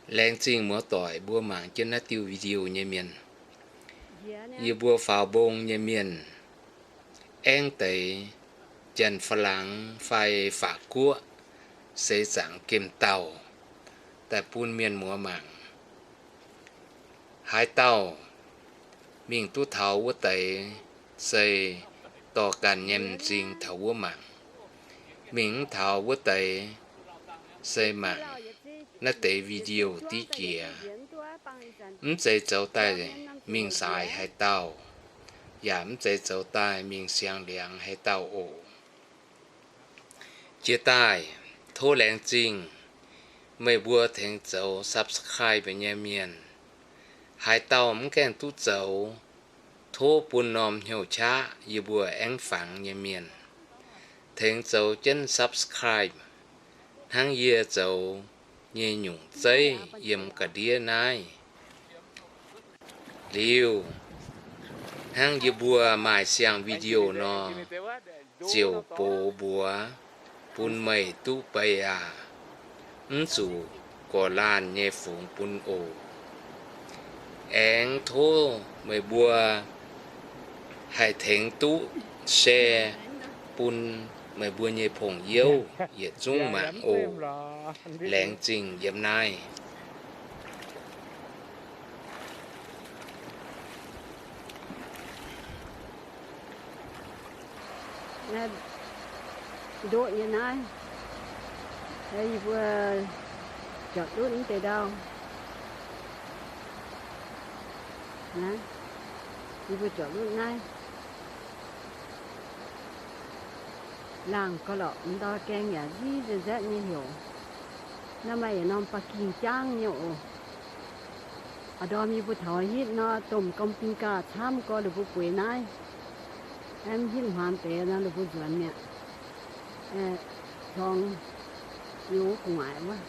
Laengz zingh muoz-doic mbuo mangc jienv naaiv diuh video nyei mienh. Yie mbuo faaux mbong nyei mienh aengx deix Janx-Faa^laangx fai Faac Guoqv seix zaangc gemh dauh daaih bun mienh muoz mangc. Haaix dauh mingh duqv taux wuov deix se dorh ganh nyei m'zing taux wuov mangc. Mingh mv taux wuov deix se mangc naaiv deix video diqv jiex. Mv zeiz zoux daaih mingh saaix haaix dauh, yaac mv zeiz zoux daaih mingh siang-liangx haaix dauh oc. Jiex daaih, tov laengz zingh meih mbuo tengx zoux subscribe nyei mienh. Haaix dauh mv gaengh duqv zoux, tov bun norm hnyouv qaqv yie mbuo aengx fangx nyei mienh tengx zoux jienv subscribe hnangv yie zoux nyei nyungc zeiv yiem ga'ndiev naaiv. Liuz, hnangv yie mbuo maaih siang video nor, ziouc box mbuox bun meih duqv bei aac. Mv zuqc gorqv-laanh nyei fungx bun oc. Aengx tov meih mbuo haih tengx duqv share bun meih mbuo nyei pong-youv yietc zungv mangc oc. Laengz zingh yiem naaiv. Naaiv ndoqv nyei naaiv, yie mbuo juangc ndutv mv deix ndau. Naaiv, yie mbuo juangc ndutv naaiv. Laangh gauh lorqc, m'ndau gaeng yaac nziv nzetv nyei heuc. Naaiv maaih yietc norm ba'gingh jangv nyei oc. A'ndorm yie mbuo taux hitv nor, domh gomh bing gaax camv gorx, ninh mbuo bueix naaiv. Aeqv, hitv hmuangx deix nor, ninh mbuo nzuonx mi'aqv. Corng yie gu'nguaaic wuov.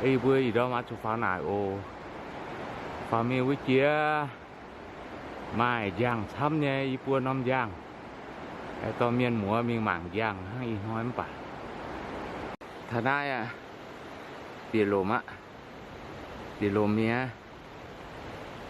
Yie mbuo ih ndorm oix zuqc faaux naaic oc. Faaux mingh wuov jiex maaih njang camv nyei, yie mbuo norm njang. Dorh mienh muoz mingh mangc njang hnangv ih hnoi mv baac taux naaiv aqv, bieqc lomc aqv. Bieqc lomc mi'aqv.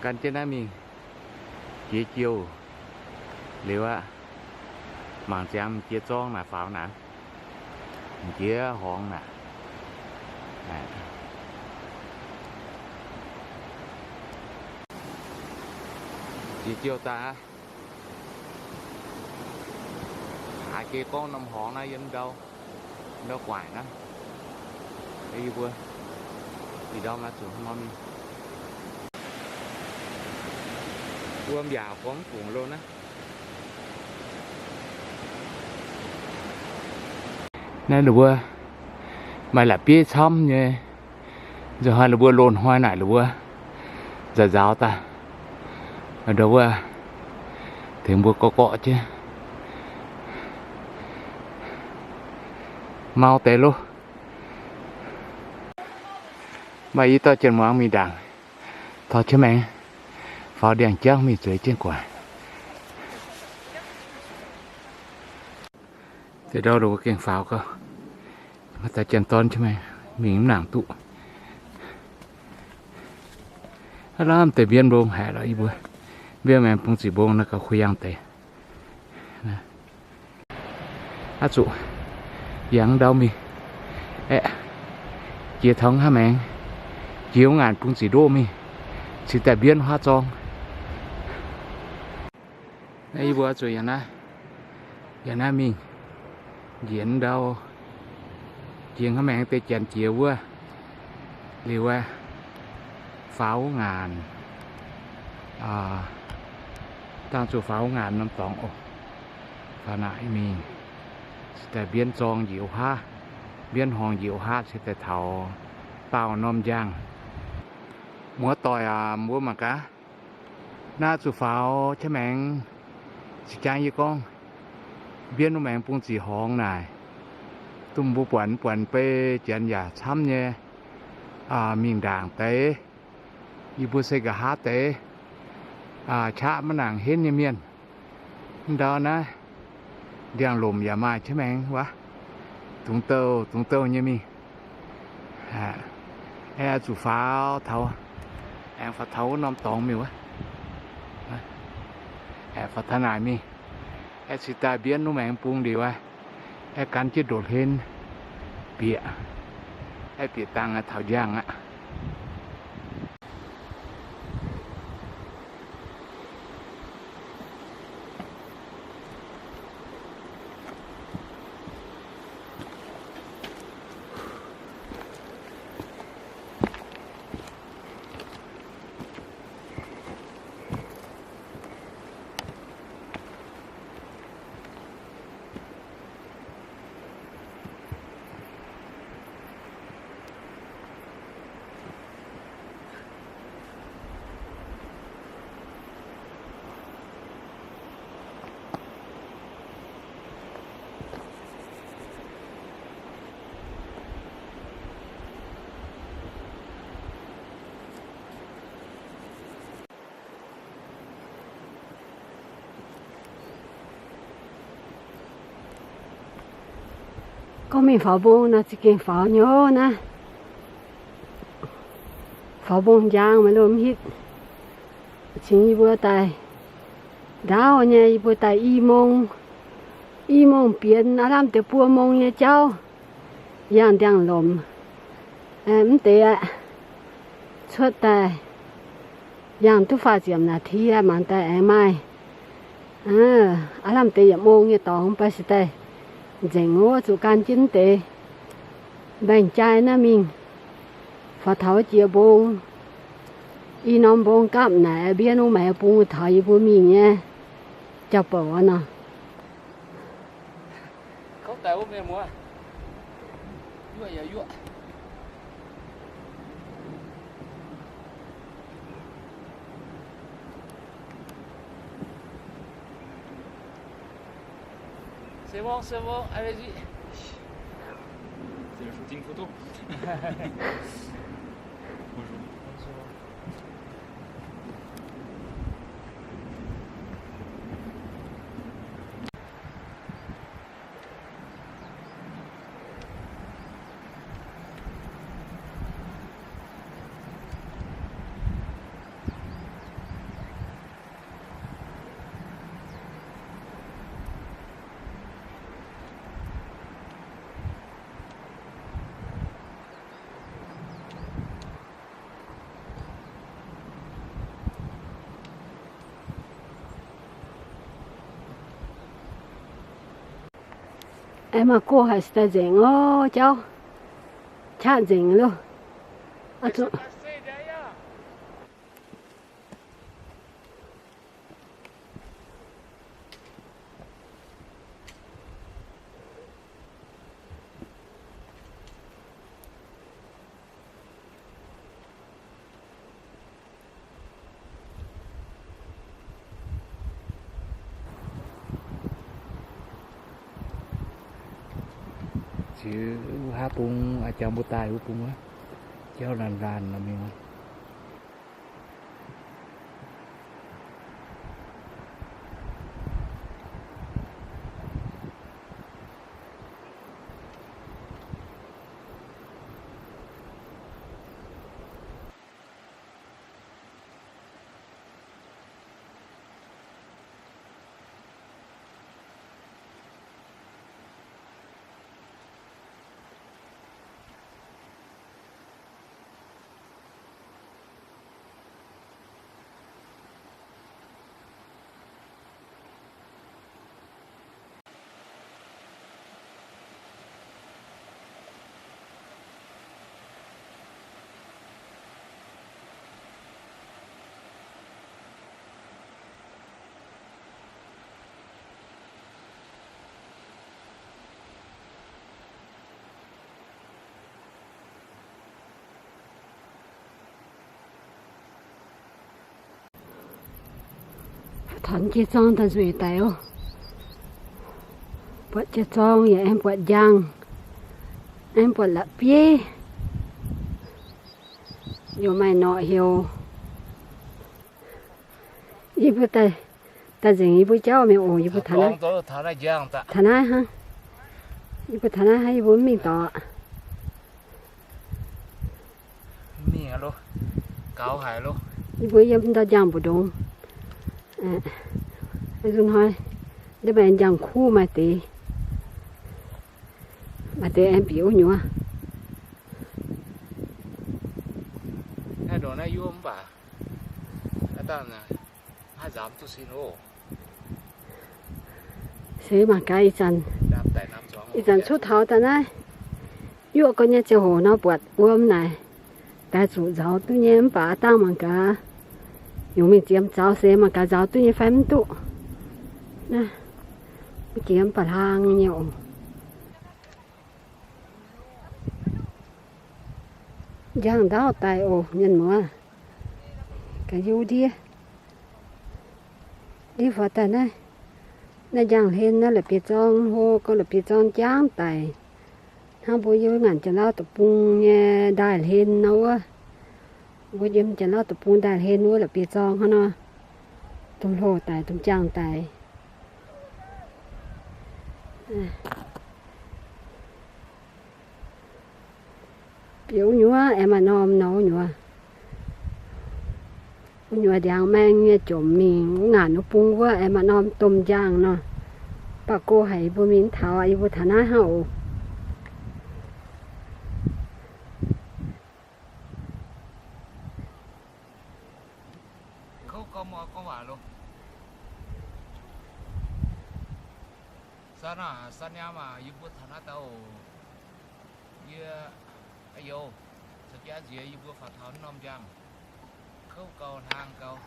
Gan jienv naaiv mingh jiex jouh liuz aqv. Mangc ziangx jiex zorng naaic faaux naaic, jiex horngz naaic. Jiex jouh daaih aqv. Haaix geh gorngv norm horngz naaiv yiem ndau, ndau guaaic naaiv. Yie mbuo ih ndorm oix zuqc hnangv nor mingh. Wuom yaac gorngv bungx loh naaiv. Naaiv ninh mbuo maaih la'bieiv camv nyei. Nzunc hnoi ninh mbuo loz-hnoi naaic ninh mbuo nzaaux nzaaux daaih, ndau wuov tengx mbuo gorqv-gorqv jienv mau deix loh. Maaih i dauh janx-muangz mingh ndaangc, taux jienv maengx faaux ndiangx-jangv mingh zueiz jienv guaax. Deix ndau loz gengh faaux gau, maaih dauh janx-dorn jienv maengx mingh mv nangc duqv. Aav lamh deix mbienv mbong haic lorqc yie mbuo. Mbienv maengx bungx ziqc mbong naaiv gauh kuh yangh deix. Aav zuqc yangh ndau mingh. Aeqv, jiex taux hnangv maengx, jiex wuov ngaanc bungx ziqc ndoqv mingh, cingx daaih mbienv huaav zorng. Naaiv yie mbuo zuqc yangh naaiv, yangh naaiv mingh njiec ndau, jiex hnangv maengx deix janx jiex wuov liuz aeqv, faaux wuov ngaanc, dangh zuqc faaux wuov ngaanc norm dorngx oc. Faaux naaic mingh, cingx daaih mbienv zorng njiec wuov haav, mbienv horngz njiec wuov haav, cingx daaih taux daauh norm njang. Muoz-doic aac, mbuo mangc gaax. Naaiv zuqc faaux jienv maengx, cingx jang yie gorngv, Mbienv wuov maengx bung ziqc horngz naaic, dunh mbuo buatc, buatc bei janx yaac camv nyei, mingh ndaangc deix. Yie mbuo se nqa'haav deix, qaqv maiv nangc henv nyei mienh. Ndau naaiv ndiangx-lomc yaac maaih jienv maengx wuov, dungx douh dungx douh nyei mingh. Aeqv, zuqc faaux taux, aengx faaux taux wuov norm dorngx mingh wuov, aeqv, faaux taux naaic mingh, aeqv, cingx daaih mbienv wuov maengx bung liuz aqv, aeqv, gan jienv ndoqc hlen bieqc, aeqv, bieqc dangh taux njang aqv. Gorngv mingh faaux mbong nor za'gengh faaux nyei naaiv. Faaux mbong njang maiv lomh hitv. Cingx yie mbuo daaih ndaauv nyei, yie mbuo daaih i mong, i mong bienx aav lamh deix buo mong nyei jauv, yangh ndiangx-lomc mv deix aqv. Cuotv daaih yangh duqv faah ziepc นาที aqv, mangc daaih aengx maaih aav lamh deix yietc mong nyei dorngx, mv baac se daaih nzengc wuov, zuqc gan jienv deix mbaengx-jai naaiv mingh. Faaux taux jiex mbong, i norm mbong gapv naaic mbienv wuov maengx bung taux yie mbuo mingh nyei jauv-bouc nor. C'est bon, c'est bon, allez-y. C'est le shooting photo. Bonjour. Bonjour. Aengx maaih go haic, se daaih nzengc oc jauv. Qaqv nzengc loh. Ziux wuov haav bung, a'jang mbuo daaih wuov bung wuov, jauv laanh laanh nor mingh. Taux jiex zorng daaih nzueic daic oc. Buatc jiex zorng yaac aengx buatc njang, aengx buatc la'bieiv, yaac maaih norqc heuc. Yie mbuo daaih nzengc yie mbuo jauv mingh oc. Yie mbuo taux naaiv, taux naaiv hnangv. Yie mbuo taux naaiv hnangv, yie mbuo mv mingh dorngx. Yie mbuo yiem ndau njang mbu'ndongx. Nzunc hnoi, ndiev maaih njang kuv maaih deix, maaih deix aengx bieqc wuov nyuoz. Se mangc gaax ih zanc, ih zanc cuotv taux daaih naaiv, yuoqv gau nyei ziangh hoc nor buatc wuom naaic, daaih zuqc nzauz duqv nyei mv baac aav dangh mangc gaax, yungz mingh ziemx zaux se mangc gaax nzauz duqv nyei fai mv duqv. Mv jiex mv baac hlang nyei oc. Njang ndaauv daaih oc, mienh muoz, ga'yuv ndiev. Ndiev faaux daaih naaiv, naaiv njang hlen naaiv la'bieiv-zorng hlo gau, la'bieiv-zorng jangv daic. Hnangv mbuo yiem wuov ngaanc Janx-Lauv deic-bung nyei ndaaih hlen nor wuov, mbuo yiem Janx-Lauv deic-bung ndaaih hlen wuov la'bieiv-zorng hnangv nor, dongh hlo daic, dongh jangv daic. Bieqc wuov nyuoz aengx maaih norm nor wuov nyuoz. Wuov nyuoz ndiangx maeng nyei jomc mingh wuov ngaanc wuov bung wuov aengx maaih norm domh njang nor. Baac go haic yie mbuo mingh mv taux, yie mbuo taux naaiv hnangv oc. Yie, aa youz, caux jaax nziex yie mbuo faaux taux norm njang, kouv gau, hlang gau.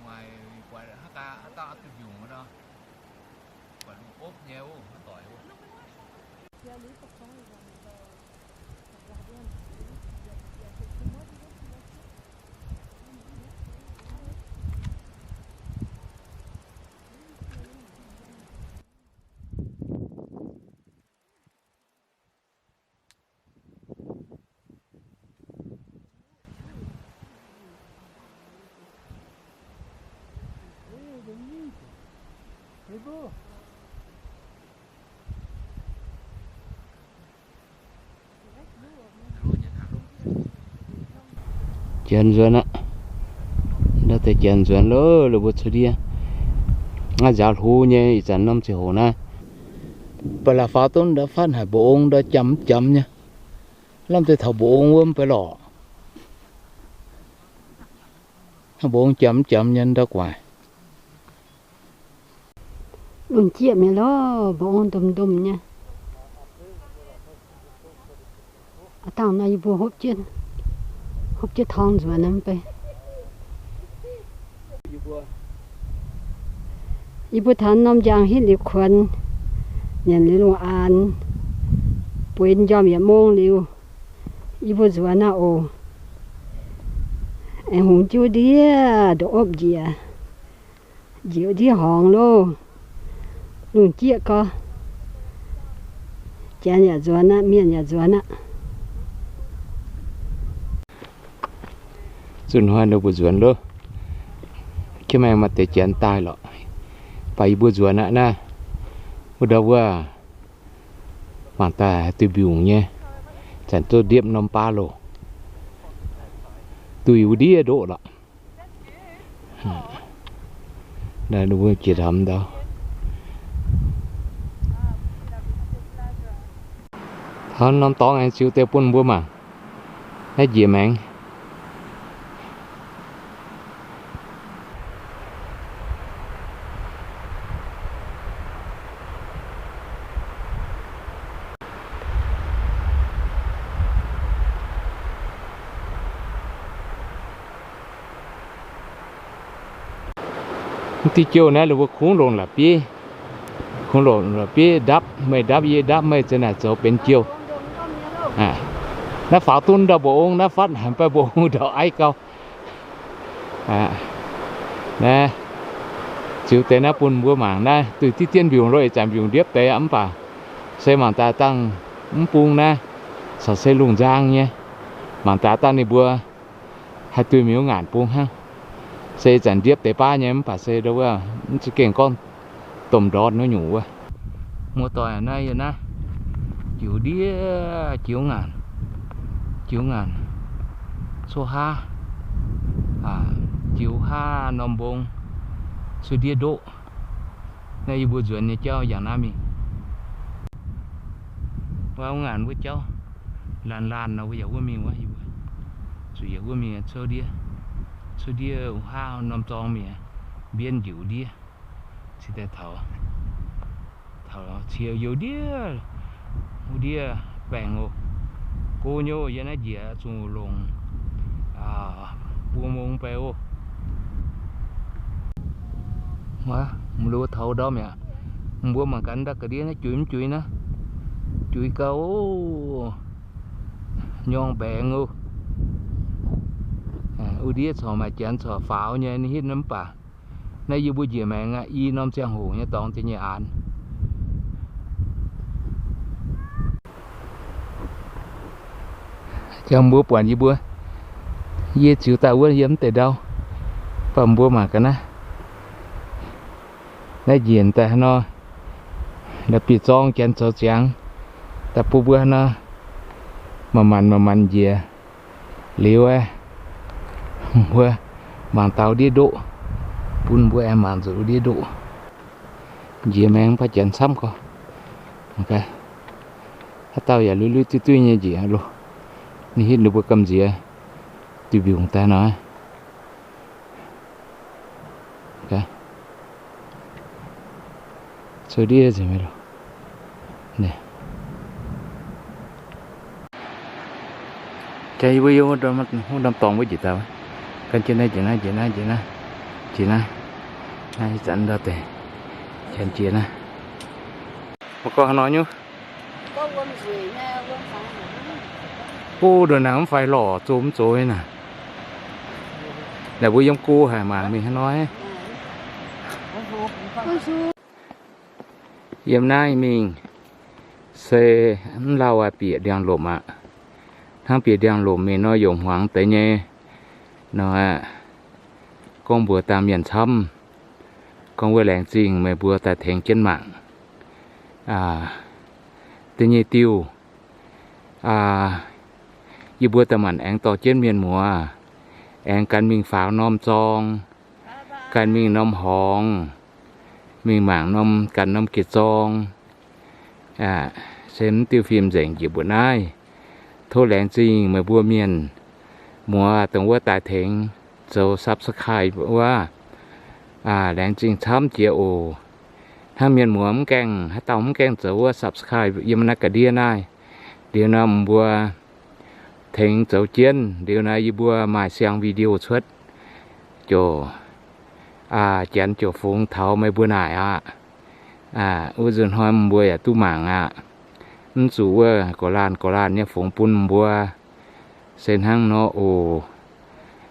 Maaih buatc hnangv gaax aav dauh duih mbiungc nor, buatc lungh opv nyei oc, maiv doic oc. Janx nzuonx aqv. Ndau deix janx nzuonx loh, la'buo cuotv ndiev. Naaiv nzaaux hlo nyei, ih zanc norm ziangh hoc naaiv. Ba'laqc faaux duqv ndau fatv haic, mba'ong ndau jamx mv jamx nyei. Lamh deix taux mba'ong wuov mv bei lorqc. Mba'ong jamx mv jamx nyei ndau guaaic. Lungh jieqv mi'aqv loh, mba'ong ndomh ndomh nyei. Aav dangh nor yie mbuo hopv jienv, hopv jienv torngv nzuonx mv bei. Yie mbuo taux norm njang hitv liuz kuonx, nyanc liuz lungh aanx, bueix njormh yietc mong liuz, yie mbuo nzuonx aqv oc. Aengx hungx jiuv ndiev ndongc opv njiec, njiec ndiev horngz loh. Lungh jieqv gau, janx yaac nzuonx aqv, mienh yaac nzuonx aqv. Zunh hnoi ninh mbuo nzuonx loh. Jiex maengx maaih deix janx daaih lorqc. Baac yie mbuo nzuonx aqv naaiv. Wuov ndau wuov mangc daaih duih mbiungc nyei, zanc duqv ndiepv norm baav loh. Duih wuov ndiev ndoqv lorqc. Naaiv ninh mbuo jiex taux ndau. Taux norm dorngx aengx ziux deix bun mbuo mangc. Naaiv njiec maengx. Mv diuh jouh naaiv la'buo kungx longc la'bieiv, kungx longc la'bieiv ndapv, meih ndapv yie, ndapv meih, za'naaic zoux benx jouh. Naaiv faaux duqv ndau mba'ong, naaiv fatv haic, mv baac mba'ong ndau aiv gau. Naaiv, Ziux deix naaiv bun mbuo mangc naaiv, duih diqv dien mbiungc lo, ih zanc mbiungc ndiepv deix aqv, mv baac se mangc daaih dangh mv bung naaiv, caux se lungh nzang nyei. Mangc daaih dangh ninh mbuo haih duih mingh wuov ngaanc bung hnangv. Se ih zanc ndiepv deix baav nyei, mv baac se ndo wuov mv za'gengh gorngv domh ndortv naaiv nyungc wuov. Muoz-doic, naaiv yie naaiv jiux ndiev, jiux ngaanc, jiux ngaanc, cuotv haav, jiux haav norm mbong, cuotv ndiev ndoqv. Naaiv yie mbuo nzuonx nyei jauv yangh naaiv mingh. Wuov ngaanc wuov jauv laanh laanh nor, mbuo yaac wuov mingh wuov, yie mbuo zuqc yaac wuov mingh cuotv ndiev, cuotv ndiev haav norm zorng mingh, mbienv njiec ndiev, cingx daaih taux, taux ciex youz ndiev, wuov ndiev baengh oc. Go nyei, yie naaiv njiec zuqc longc buo mong baeqv oc. Mv lu taux ndorm mi'aqv. Mbuo mangc gaax ndau ga'ndiev naaiv juix mv juix naaiv. Juix gau oc. Nyorng mbaengx oc. Wuov ndiev corc maaih janx corc faaux nyei, ninh hitv mv baac naaiv yie mbuo njiec maengx aqv, i norm ziangh hoc nyei dorngx deix nyei aanx. Jangx mbuo buatc yie mbuo, yie ziux daaih wuov yie mv deix ndau, mv baac mbuo mangc gaax naaiv. Naaiv njiec daaih haaix nor, la'bieiv-zorng janx zoux ziangx daaih bun mbuo haaix nor, manc-manc manc-manc njiec. Liuz aeqv, mbuo mangc daux ndiev ndoqv, bun mbuo aengx mangc nzuqc ndiev ndoqv. Njiec maengx baav janx camv gorx. Haaix dauh yaac lui-lui duih-duih nyei njiec loh. Ninh hitv ninh mbuo gamh nziex duih mbiungc daaih nor. Cuotv ndiev nzengc mi'aqv loh. Jangx yie mbuo yiem wuov norm dorngx wuov njiec daaih. Gan jienv naaiv, njiec naaiv, njiec naaiv, njiec naaiv, njiec naaiv. Naaiv ih zanc ndau deix, janx jiex naaiv. Mangc gaax haaix nor nyei. O, ndongc naaic mv faix lorqc, zoux mv zoux naaic. Naaic mbuo yiem go haic, mangc mingh haaix nor. Yiem naaiv mingh se mv lauh aqv, bieqc ndiangx-lomc aqv. Hnangv bieqc ndiangx-lomc mingh nor, yaac hmuangx deix nyei nor aqv. Gorngv mbuox dangh mienh camv, gorngv wuov laengz zingh meih mbuo daaih tengx jienv mangc da'nyeic diuh. Yie mbuo daaih maanc aengx dorh jienv mienh muoz aengx gan mingh faaux norm zorng, gan mingh norm horngz, mingh mangc norm, gan norm geh zorng. Se mv diuh fim nzengc njiec mbuo naaiv. Tov laengz zingh meih mbuo mienh muoz dongh wuov daaih tengx zoux subscribe wuov. Laengz zingh camv jiex oc. Hnangv mienh muoz mv gaengh, haaix dauh mv gaengh zoux wuov subscribe yiem naaiv ga'ndiev naaiv, liuz nor mbuo tengx zoux jienv, liuz nor yie mbuo maaih siang video cuotv, ziouc, janx ziouc fungx taux meih mbuo naaic aqv. Wuov nzunc hnoi mbuo yaac duqv mangc aqv. Mv zuqc wuov gorqv-laanh gorqv-laanh nyei fungx bun mbuo. Se hnangv nor oc.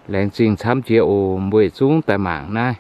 Laengz zingh camv jiex oc. Mbuo yietc zungv daaih mangc naaiv.